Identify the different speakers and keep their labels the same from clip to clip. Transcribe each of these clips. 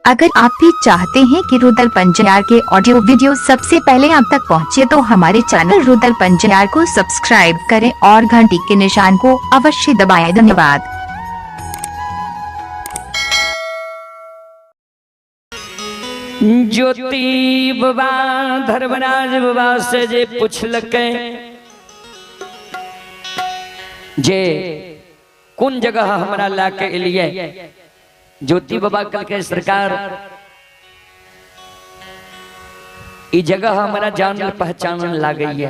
Speaker 1: अगर आप भी चाहते हैं कि रुदल पंजार के ऑडियो वीडियो सबसे पहले आप तक पहुंचे तो हमारे चैनल रुदल पंजार को सब्सक्राइब करें और घंटी के निशान को अवश्य दबाएं। धन्यवाद।
Speaker 2: ज्योति बाबा धर्मराज बाबा से जे पुछलकै जे कोन जगह हमरा लए के एलियै, ज्योति बाबा कहलकै सरकार ई जगह हमरा जानल पहचानल लागैया।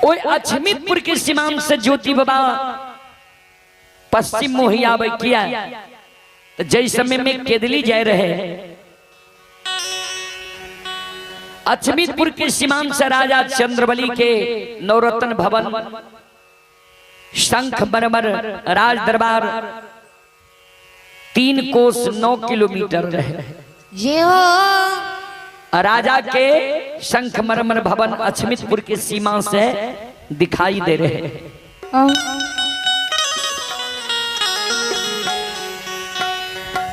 Speaker 2: ओहि अछमितपुर के सीमान से ज्योति बाबा पश्चिम मुही आबै किया तो जै समय में केदली जाय रहे अछमितपुर के सीमान से राजा चंद्रबली के नवरत्न भवन शंख मरमर राज दरबार 3 कोस 9 किलोमीटर रहे।
Speaker 3: ये हो
Speaker 2: राजा के शंख मरमर भवन अछमितपुर के सीमा से दिखाई दे रहे।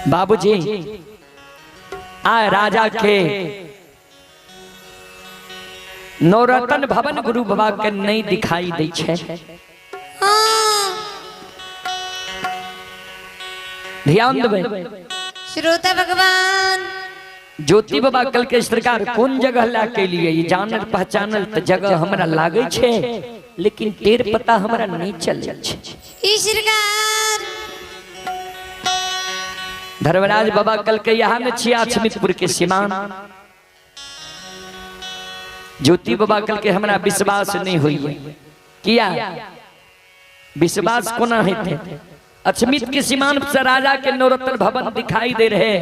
Speaker 2: बाबूजी आ राजा के नवरत्न भवन गुरु बाबा के नहीं दिखाई दे छे। ध्यान देबै
Speaker 3: श्रोता भगवान।
Speaker 2: ज्योति बाबा कल के सरकार कोन जगह ला के लिए ये जानल पहचानल त जगह हमरा लागे छे, लेकिन टेर पता हमरा नहीं चले छे।
Speaker 3: ई सरकार
Speaker 2: धर्मराज बाबा कल के यहाँ में छिया अछमितपुर के सीमान। ज्योति बाबा कल के हमरा विश्वास नहीं हुई किया विश्वास कोना हेते। अछमित के सीमान से राजा के नवरत्न भवन दिखाई दे रहे,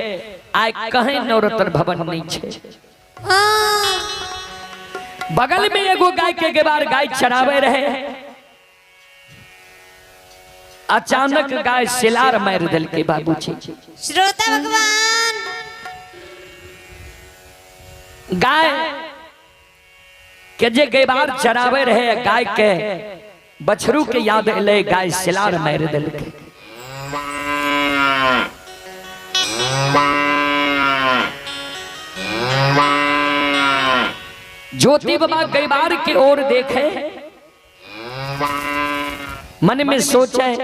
Speaker 2: आय कहीं नवरत्न भवन नहीं छे। बगल में एगो गाय के गेबार गाय चरावे रहे, अचानक गाय सिलार मार दिल के बाबूजी।
Speaker 3: श्रोता भगवान
Speaker 2: गाय के जे गेबार चरावे रहे गाय के बछरू के याद एले गाय सिलार मार दिल के। ज्योति बाबा गैबार की ओर देखे, मन में सोचे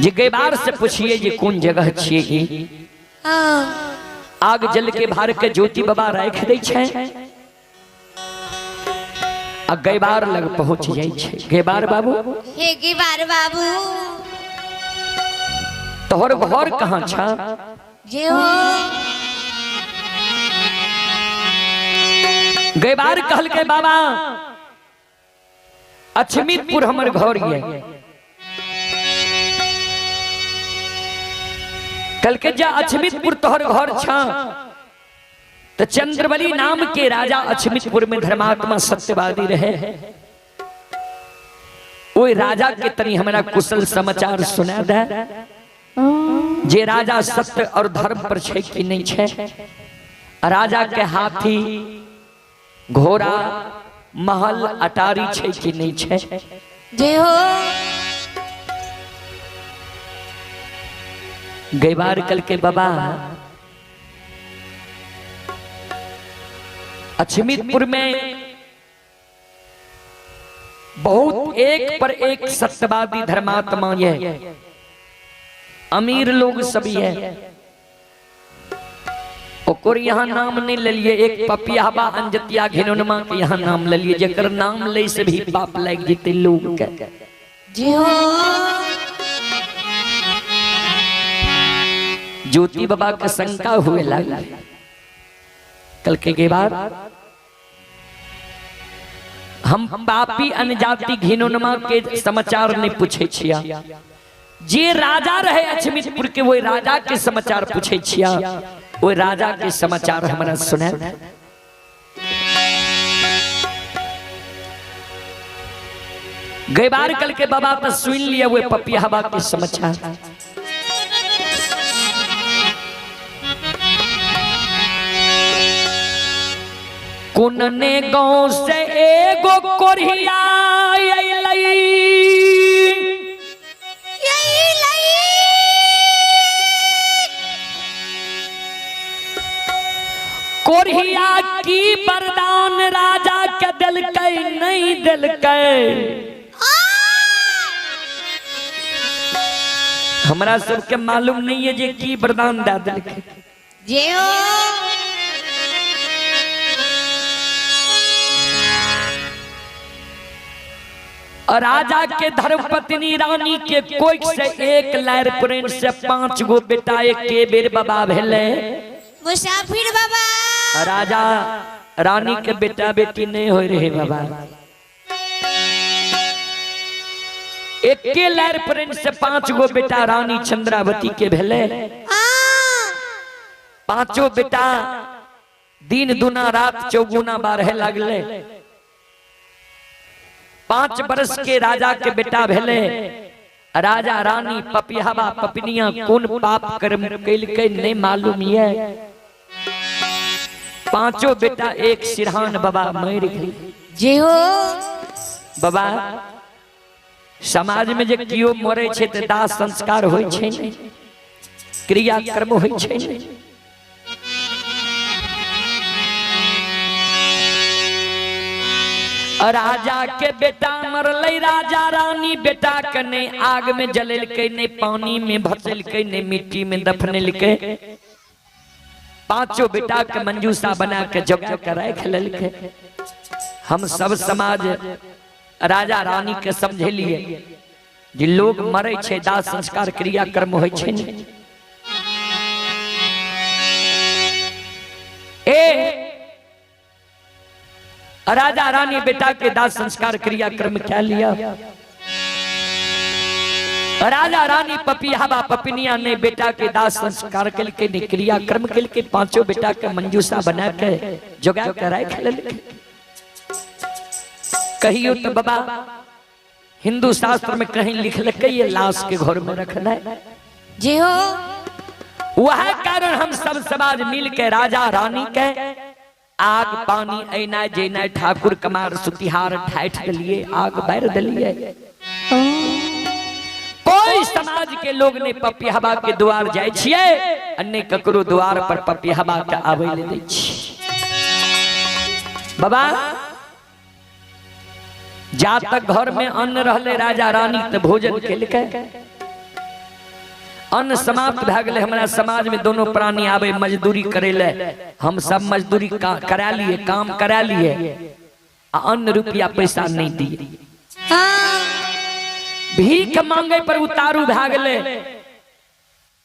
Speaker 2: जे गैबार से पूछिए जे कौन जगह छिए ई। आग जल के भार के ज्योति बाबा राख दै छै आ गैबार लग पहुंच जाइ छै। गैबार बाबू,
Speaker 3: हे गैबार बाबू,
Speaker 2: तोहर घर कहाँ छा?
Speaker 3: जे हो
Speaker 2: गैबार कहल के बाबा अछमितपुर हमर घर ये। कल के जा अछमितपुर तोहर घर छा तो चंद्रबली नाम के राजा अछमितपुर में धर्मात्मा सत्यवादी रहे। ओई राजा के तनी हमरा कुशल समाचार सुना दे जे राजा सत्य और धर्म पर छे कि नहीं छे। राजा के हाथी घोड़ा महल अटारी छे कि नहीं छे।
Speaker 3: जे हो
Speaker 2: गैबार कल के बाबा अछमितपुर में बहुत एक पर एक सत्यवादी धर्मात्मा ये अमीर लोग सभी है। ओकर यहाँ नाम नहीं ले लिए, एक पपियाबा अंजतिया घिनौनमा के यहाँ नाम ले लिए, जेकर नाम ले से भी पाप लग जेते लोग के।
Speaker 3: जी हो
Speaker 2: ज्योति बाबा के शंका हुए लग कल के बाद हम पापी अनजाति घिनौनमा के समाचार नहीं पूछे छिया। जे राजा रहे अछमितपुर के वही राजा के समाचार पूछे छिया, वो राजा के समाचार हमरा सुने। गैबार कल के बाबा तो सुन लिया वो पपियाबा के समाचार। कोनने गांव से एगो कोरिया अइलै।
Speaker 3: अइलै।
Speaker 2: कोढ़िया की वरदान राजा के देलकै नहीं देलकै। हमरा सबके मालूम नहीं है जे की वरदान दे देलकै।
Speaker 3: जय हो।
Speaker 2: और राजा के धर्मपत्नी रानी के कोई से एक लायर प्रेम से 5 गो बेटा एक के बेर बाबा भेले।
Speaker 3: मुसाफिर बाबा।
Speaker 2: राजा रानी के बेटा बेटी नहीं हो रहे बाबा। एक के लायर प्रेम से 5 गो बेटा रानी चंद्रावती के भेले। पांचों बेटा दिन दुना रात चौगुना बारहे लगले। 5 वर्ष के राजा के बेटा भेले। राजा रानी पपियावा पपनिया कौन पाप कर्म कैलकै नहीं मालूम ये। पांचों बेटा एक सिरहान बाबा मर गए।
Speaker 3: जी हो।
Speaker 2: बाबा समाज में जे कियो मरे छे ते दाह संस्कार होय छे नहीं, क्रिया कर्म होय छे नहीं। राजा के बेटा मरलै, राजा रानी बेटा के नहीं आग में जलेलकै, नहीं पानी में भसेलकै, नहीं मिट्टी में दफनेलकै। पांचों बेटा के मंजूसा बना के जोगा के राख लेलकै। हम सब समाज राजा रानी के समझेलिए जे लोग मरे छे दाह संस्कार क्रिया कर्म होय छे नहीं। ए राजा रानी बेटा के दाह संस्कार क्रिया कर्म क्या लिया। राजा रानी पपियावा पपिनिया ने बेटा के दाह संस्कार के ने क्रिया कर्म के पांचों बेटा के मंजूसा बना के जोगा के राख लेलकै। कहियो तो बाबा हिंदू शास्त्र में कहीं लिखलकै ये लाश के घर में रखना है।
Speaker 3: जी हो।
Speaker 2: वह कारण हम सब समाज मिल के राजा रानी के आग पानी ऐना जेना ठाकुर कमार सुतिहार ठाठ दिलिए, आग बैर दिलिए। कोई समाज के लोग ने पपियावा के द्वार जाय छिए अन्य ककरो द्वार पर पपियावा के आवे ले दै छिए। बाबा जा तक घर में अन्न रहले राजा रानी तो भोजन केलकै। अन्न समाप्त भए गेलै। हमरा समाज में दोनों प्राणी आवे मजदूरी करे ले, हम सब मजदूरी करा लिए, काम करा लिए, आ अन्न रुपया पैसा नहीं दिए। भीख मांगे पर उतारू भए गेलै।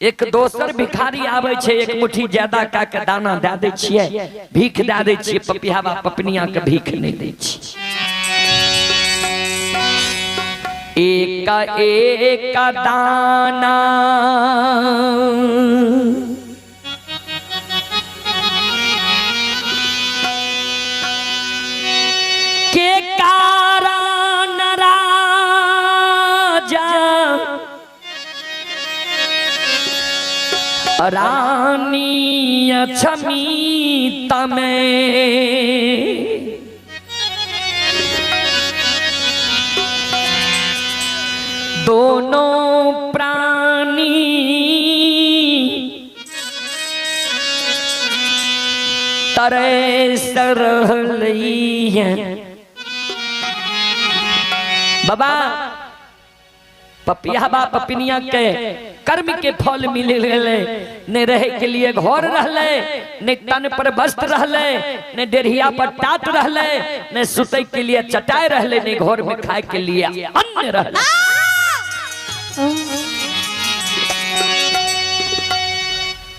Speaker 2: एक दोसर भिखारी आवे छे, एक मुट्ठी ज्यादा का के दाना दे दै छिए, भीख दे दै छिए, पपियावा पपनिया के भीख नहीं दै छिए। एक एक दाना के कारण राजा रानी अक्षमित में दोनों प्राणी तरस रहलै। बाबा पपियावा पपिनिया के कर्म के फल मिल गए। ने रहे के लिए घर रहले, ने तन पर वस्त्र रहले, ने डेढ़िया पर टाट रहले, ने सुते के लिए चटाई रहले, ने घर में खाए के लिए अन्न रहले।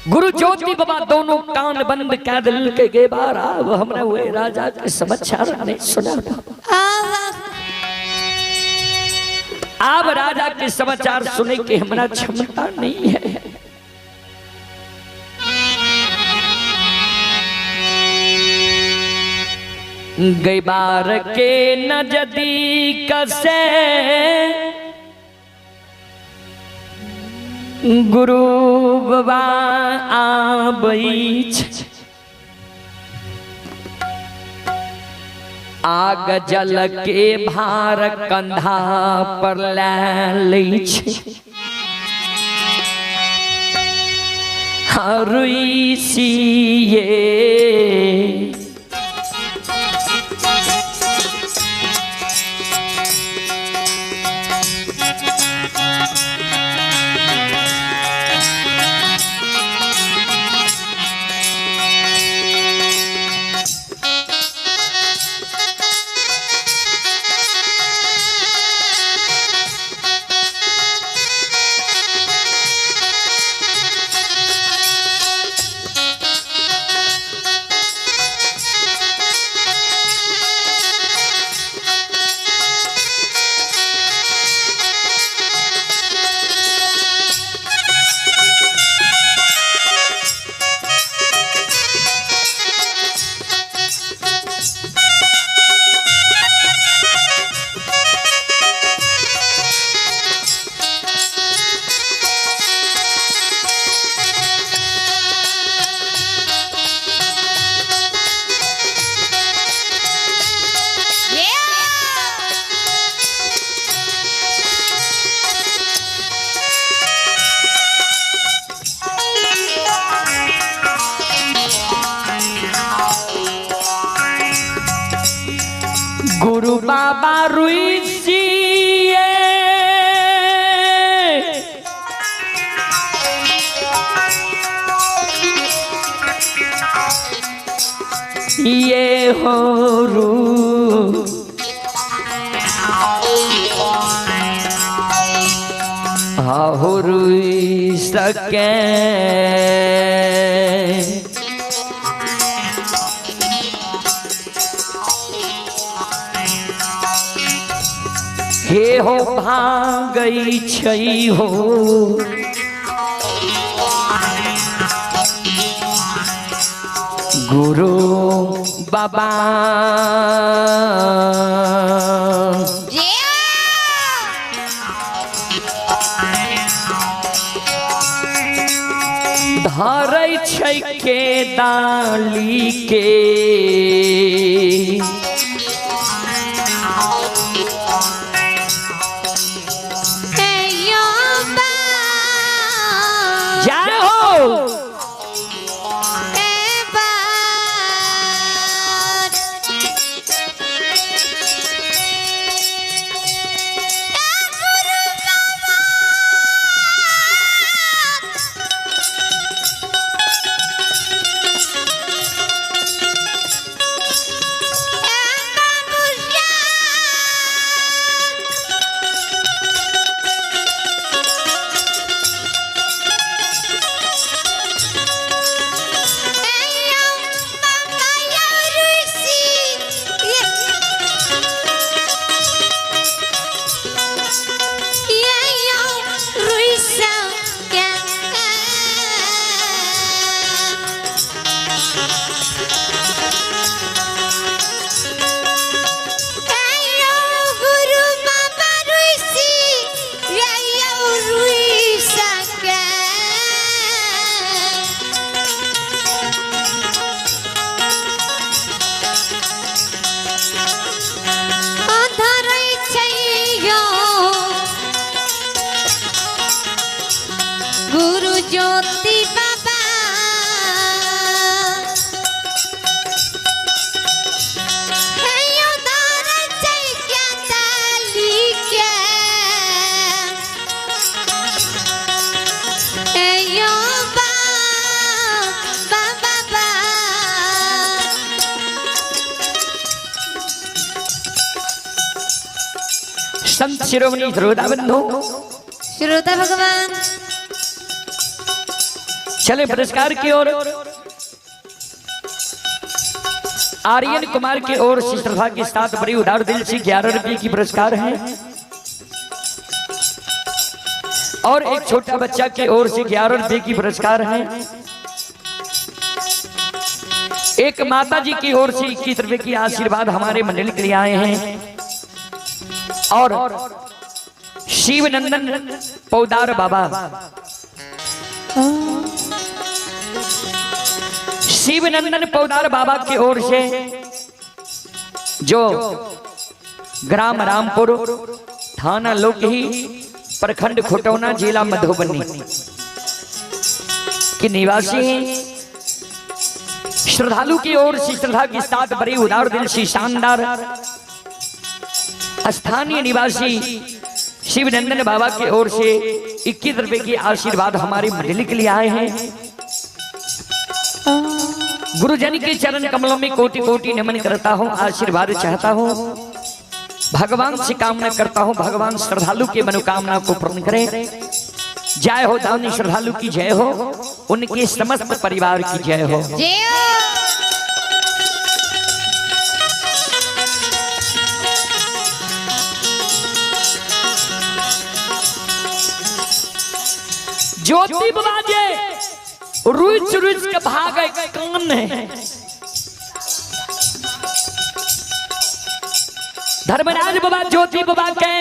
Speaker 2: गुरु ज्योति बाबा दोनों कान बंद कर दिल के बार अब हमरा वे राजा के समाचार नहीं सुना। अब राजा के समाचार सुने के हमरा क्षमता नहीं है। गैबार के नजदीक से गुरु बाबा आबै छै, आग जल के भार कंधा पर लै लै छै। ऋषिये बाबा रुइसिए ये हो रू आहो रुई सके हे हो भागई छई हो गुरु बाबा
Speaker 3: जय हो।
Speaker 2: धरै छै के डाली के
Speaker 3: ए यो बा
Speaker 2: जय हो
Speaker 3: ए बा गुरु बाबा ए बाबू गुरु बाबा ऋषि अधरै छैयो गुरु ज्योति बाबा हेयो धरै छै ज्ञाताली के हेयो बा बाबा बा
Speaker 2: संत शिरोमणि श्रोता बंधु
Speaker 3: श्रोता भगवान
Speaker 2: चले पुरस्कार की ओर। आर्यन कुमार की ओर से श्रद्धा के साथ बड़ी उदार दिल से 11 रुपये की पुरस्कार है और एक छोटा बच्चा की ओर से 11 रुपये की पुरस्कार है। एक माता जी की ओर से 21 रुपये की आशीर्वाद हमारे मंडल के लिए आए हैं। और शिवनंदन पौदार बाबा, शिवनंदन पौदार बाबा की ओर से जो ग्राम रामपुर, थाना लोकही, प्रखंड खुटौना, जिला मधुबनी के निवासी हैं। श्रद्धालु की ओर से श्रद्धा के साथ बड़ी उदार दिल से शानदार स्थानीय निवासी शिवनंदन बाबा की ओर से 21 रुपए की आशीर्वाद हमारी मंडली के लिए आए हैं। गुरुजन के चरण कमलों में कोटि कोटि नमन करता हूँ, आशीर्वाद चाहता हूँ, भगवान से कामना करता हूँ, भगवान श्रद्धालु के मनोकामना को पूर्ण करें। जय हो दानी श्रद्धालु की जय हो, उनके समस्त परिवार की जय हो।
Speaker 3: जय हो।
Speaker 2: ज्योति बाजे रुच रुच के भागे कान है। धर्मराज बाबा ज्योति बाबा के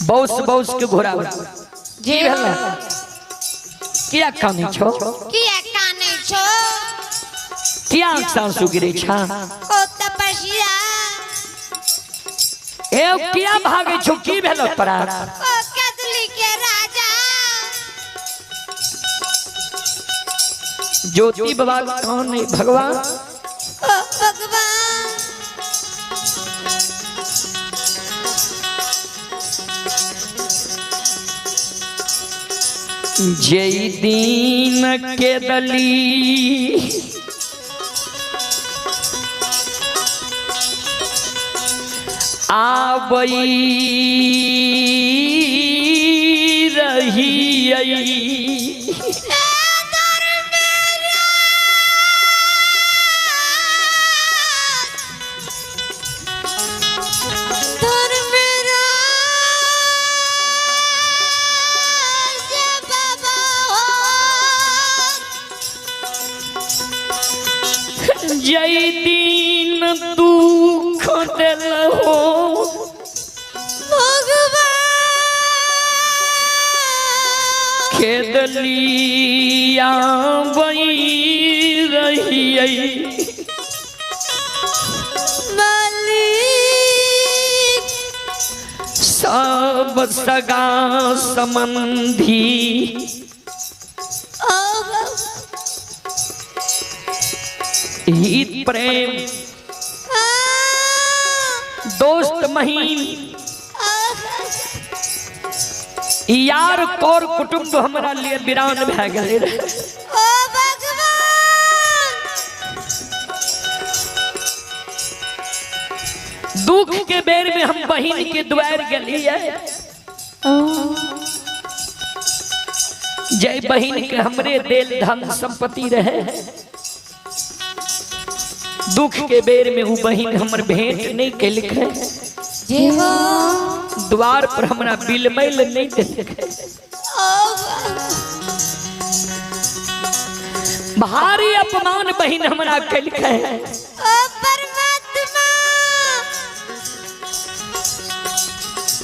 Speaker 2: बौस बौस के घोड़ा
Speaker 3: जय हो।
Speaker 2: किया काने छो,
Speaker 3: किया काने छो,
Speaker 2: किया आंख आंसू गिरे छा,
Speaker 3: ओ तपस्या,
Speaker 2: ए किया भागे छो, की भेलो तोरा?
Speaker 3: ओ कदली के राजा।
Speaker 2: ज्योति बाबा कौन है भगवान? जय दीन के दली आबई रही
Speaker 3: धर्मराज बाबा हो।
Speaker 2: जय दीन दुख दिल हो
Speaker 3: भगवान
Speaker 2: खेदली आबई रही
Speaker 3: मालिक
Speaker 2: सब सगा संबंधी
Speaker 3: ओ बाबा
Speaker 2: हित प्रेम दोस्त महीन यार कौर कुटुंब हमरा लिए वीरान भए गेलै रहे।
Speaker 3: ओ भगवान
Speaker 2: दुख के बेर में हम बहिन के द्वार गेलियै। जय बहिन के हमरे देल धन संपत्ति रहे, दुख के बेर में उ बहिन हमर भेंट नहीं केलकै,
Speaker 3: जय हो
Speaker 2: द्वार पर हमरा बिलमैल नहीं देलकै।
Speaker 3: ओ बाबा
Speaker 2: भारी अपमान बहिन हमरा केलकै।
Speaker 3: ओ परमात्मा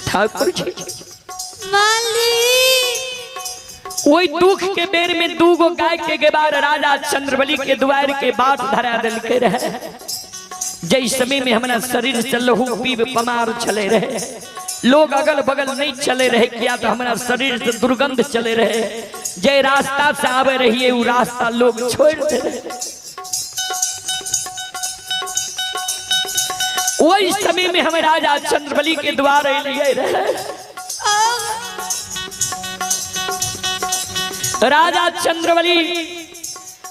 Speaker 2: ठाकुर जी
Speaker 3: मालिक
Speaker 2: ओहि दुख के बेर में दूगो गाय के गेबार राजा चंद्रबली के द्वार के बाट धरा देलकै रहे। जै समय में हमरा शरीर से लहू पीब पमार चले रहे, लोग अगल बगल नहीं चले रहे, किया तो हमरा शरीर से दुर्गंध चले रहे। जै रास्ता से आवे रहिए उ रास्ता लोग छोड़ दे रहे। ओहि समय में हम राजा चंद्रबली के द्वार अलिए रहे।
Speaker 3: ओ
Speaker 2: राजा चंद्रबली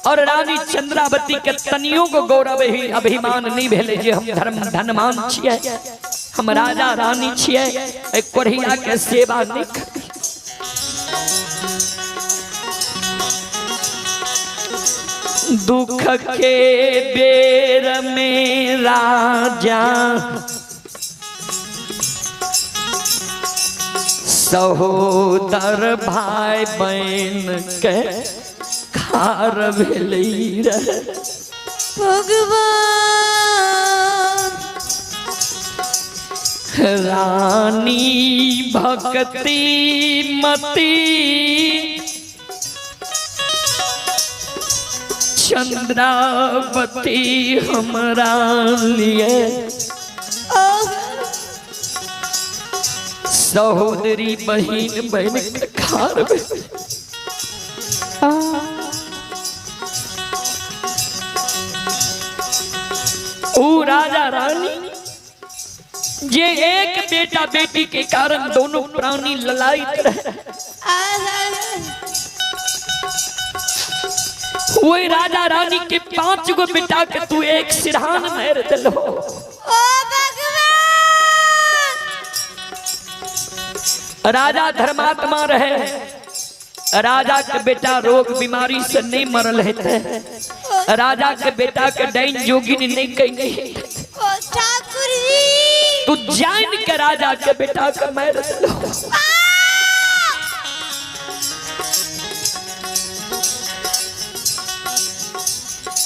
Speaker 2: और रानी चंद्रावती के तनियों को गौरव ही अभिमान नहीं भेले जे हम धर्म धनमान छियै, हम राजा रानी छियै, ए कोढ़िया के सेवा नहीं करी। दुख के बेर में राजा सहोदर भाई बहन के खार भेलै रहे।
Speaker 3: भगवान
Speaker 2: रानी भक्ति मती चंद्रावती हमरा लिए
Speaker 3: ओ
Speaker 2: सहोदरी बहिन बहन के खार भेलै। ऊ राजा रानी जे एक बेटा बेटी के कारण दोनों प्राणी ललायत रहे, वही राजा रानी के 5 गो बेटा के तू एक सिरहान मार दिलो।
Speaker 3: ओ भगवान
Speaker 2: राजा धर्मात्मा रहे, राजा के बेटा रोग बीमारी से नहीं मरल हेते, राजा के बेटा के डाइन जोगिन नहीं कहीं।
Speaker 3: ओ ठाकुर जी
Speaker 2: तू जान के राजा के बेटा के मार दिलो।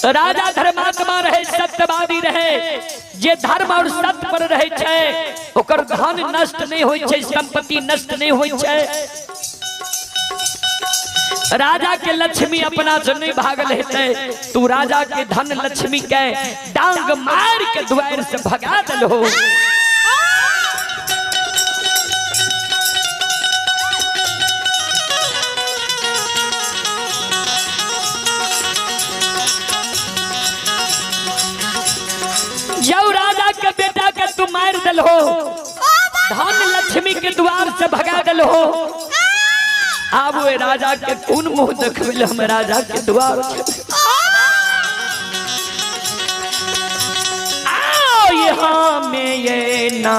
Speaker 2: राजा धर्मात्मा रहे, सत्यवादी रहे, जे धर्म और सत्य पर रहे छै ओकर धन नष्ट नहीं होय छै, संपत्ति नष्ट नहीं होय छै। राजा के लक्ष्मी अपना से नहीं भागल हेतै, तू राजा के धन लक्ष्मी के डांग मार के द्वार से भगा दलहो। जब राजा के बेटा के तू मार दलहो, धन लक्ष्मी के द्वार से भगा दलहो, आब ओहि राजा के कोन मुंह देखबै लए हम राजा के द्वार आओ यहाँ में ये ना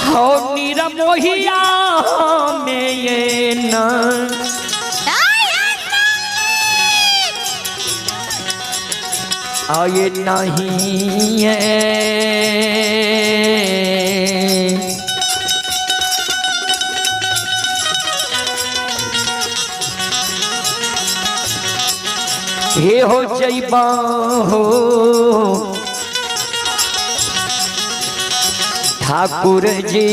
Speaker 2: हो निरमोहिया में ये ना आए नहीं है। हे हो जैबा हो ठाकुर जी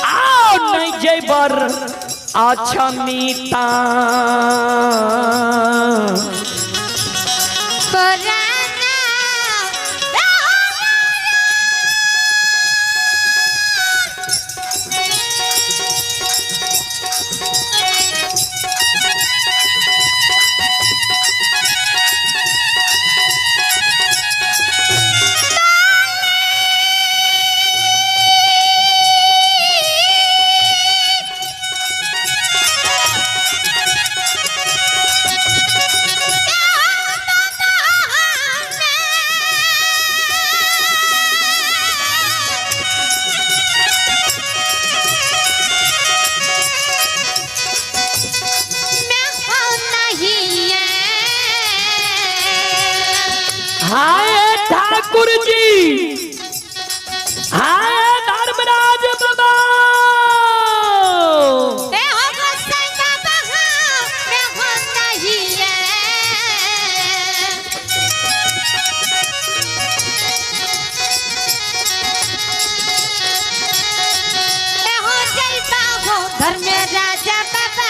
Speaker 2: आओ नहीं जैबर अच्छा मीता हाय ठाकुर जी, हाय धर्मराज बाबा,
Speaker 3: घर में राजा बाबा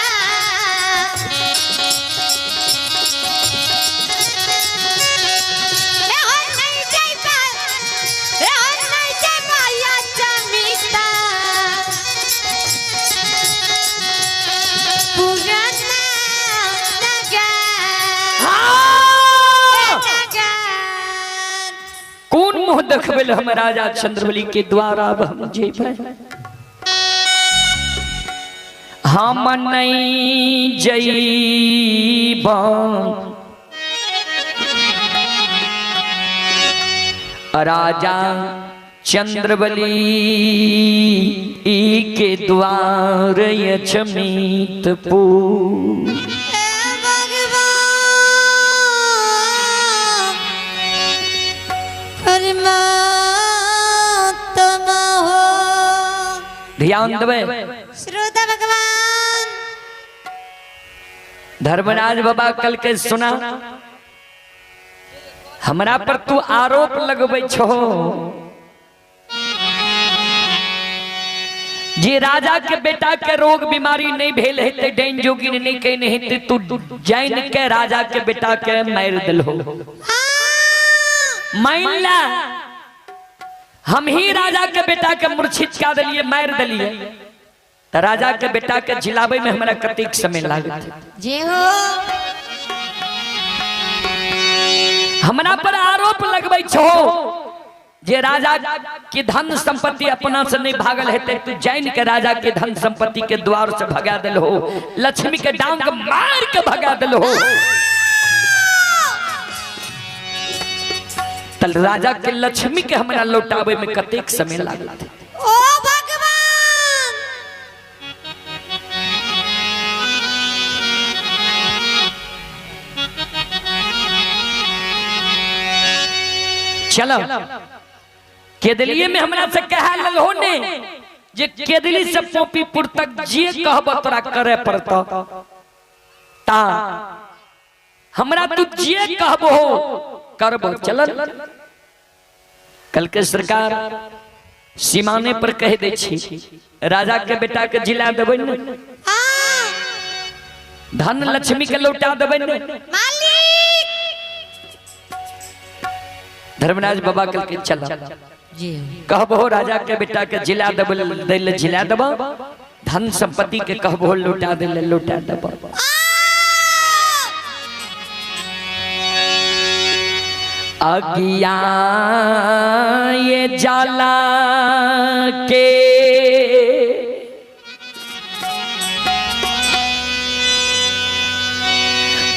Speaker 2: कौन मुंह देखबै हम राजा चंद्रबली के द्वारा अब हम जेबै। हम नहीं जैबा राजा चंद्रबली के द्वार यछमीतपुर। ध्यान देवे
Speaker 3: श्रोता भगवान।
Speaker 2: धर्मराज बाबा कल के सुना हमरा पर तू आरोप लगबै छो जे राजा के बेटा के रोग बीमारी नहीं भेल हेतै, डाइन जोगिन नहीं कहने हेतै, तू जान के राजा के बेटा के मारि देलहो। मान ला हम ही राजा के बेटा के मूर्छित कऽ देलिए, मारि देलिए, त राजा के बेटा के जिलाबै में हमरा कतेक समय लागत।
Speaker 3: जे हो
Speaker 2: हमरा पर आरोप लगबै छो जे राजा के धन संपत्ति अपना से नहीं भागल हेतै, तू जान के राजा के धन संपत्ति के द्वार से भगा देलहो, लक्ष्मी के डांग मार के भगा देलहो। तल राजा के लक्ष्मी के हमरा लौटावे में कतेक समय लागत।
Speaker 3: ओ भगवान,
Speaker 2: चलो केदलिए में हमरा से कहा लगहो ने जे केदली से पोपीपुर तक जे कहब तोरा करे पड़त, ता हमरा तू जे कहबो करबो। चल कल के सरकार सीमाने पर कह दे छी राजा के बेटा के जिला देबै ने, धन लक्ष्मी के लौटा देबै ने।
Speaker 3: मालिक
Speaker 2: धर्मराज बाबा कल के चल कहबो राजा के बेटा के जिला देबै, जिला देबो, धन संपत्ति के कहबो लुटा दे ले लुटा देबो। अगिया ये जाला के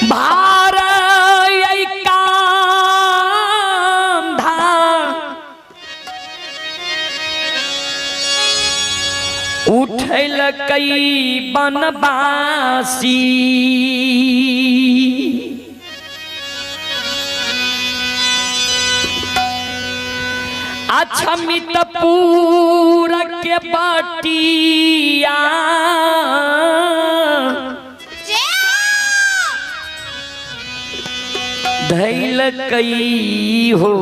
Speaker 2: भार ये काम धाम उठल कई बनवासी। अक्षमित पूर के बटिया धैल कई हो।